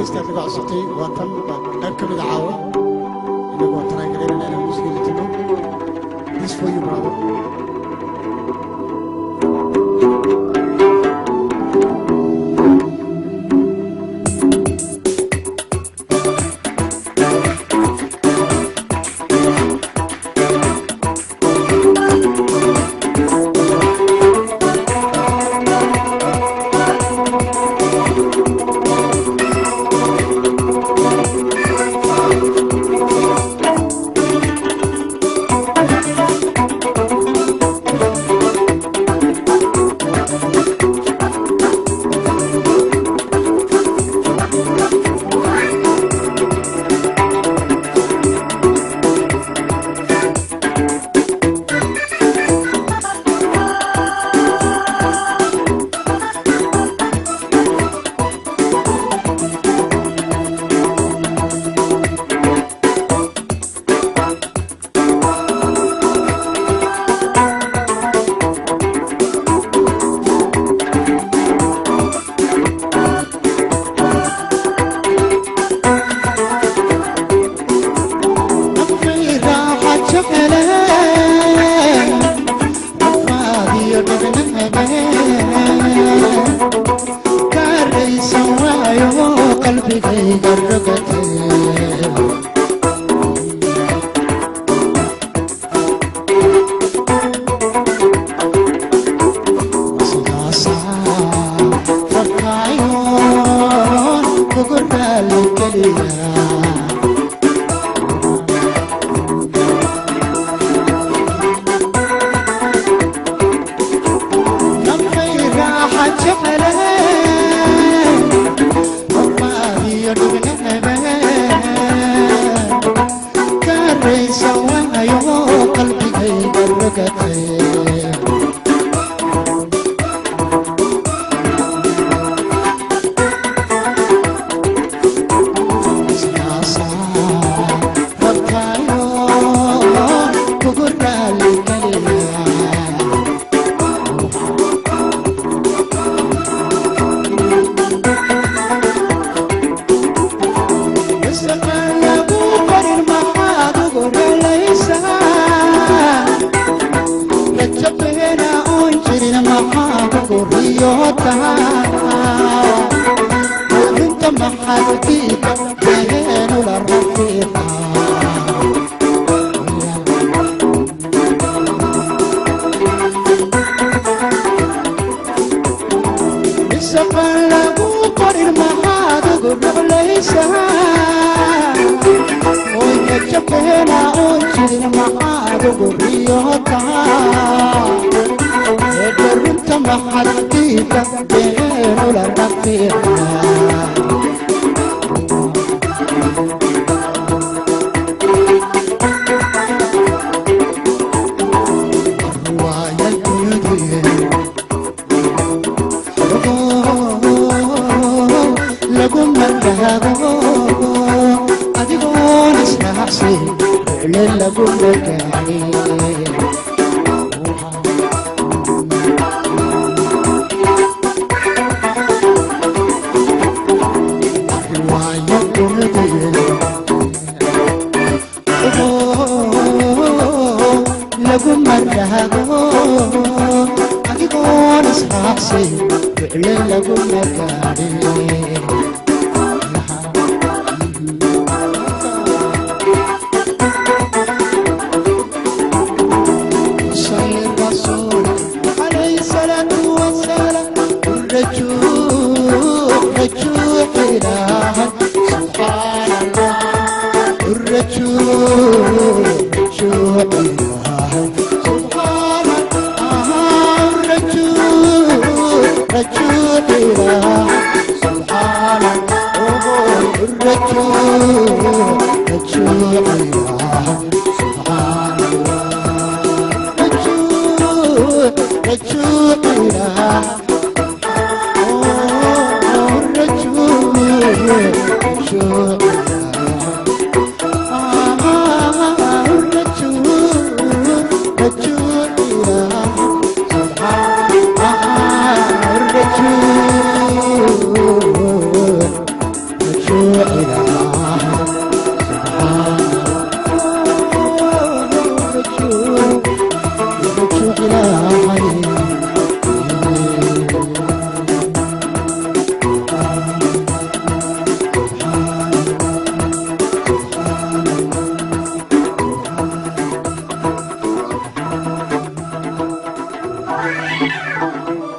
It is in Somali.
Heestaa naga codsatay waa tan, waa qayb ka mida caawa. Inagu waa taraagaleynana inaan muusigeeda tagno. This for you, brother. Qalbigayga rogatay. Rabkaayoon kugu raali geliya. Nafay raaxa jecele, rafaadiyo dhibnebe karaysa waayo, qalbigayga rogatay. Rabkaayoon kugu raali geliya. Lagu qorin maxaad ugu dhelaysaa? Rajo beena oon jirin maxaad ugu riyootaa? Runta maxaad diida beenula rafiiqa? Isaqan lagu qorin maxaad ugu dheclaysaa? Oy, rajo beena oon jirin maxaad ugu riyootaa? Eedhe, runta maxaad diida beenula rafiiqa? Lagu madaago adigoon israacsi rucle lagu magaale. Lagu madaago adigoon israacsi rucle lagu magaale. you.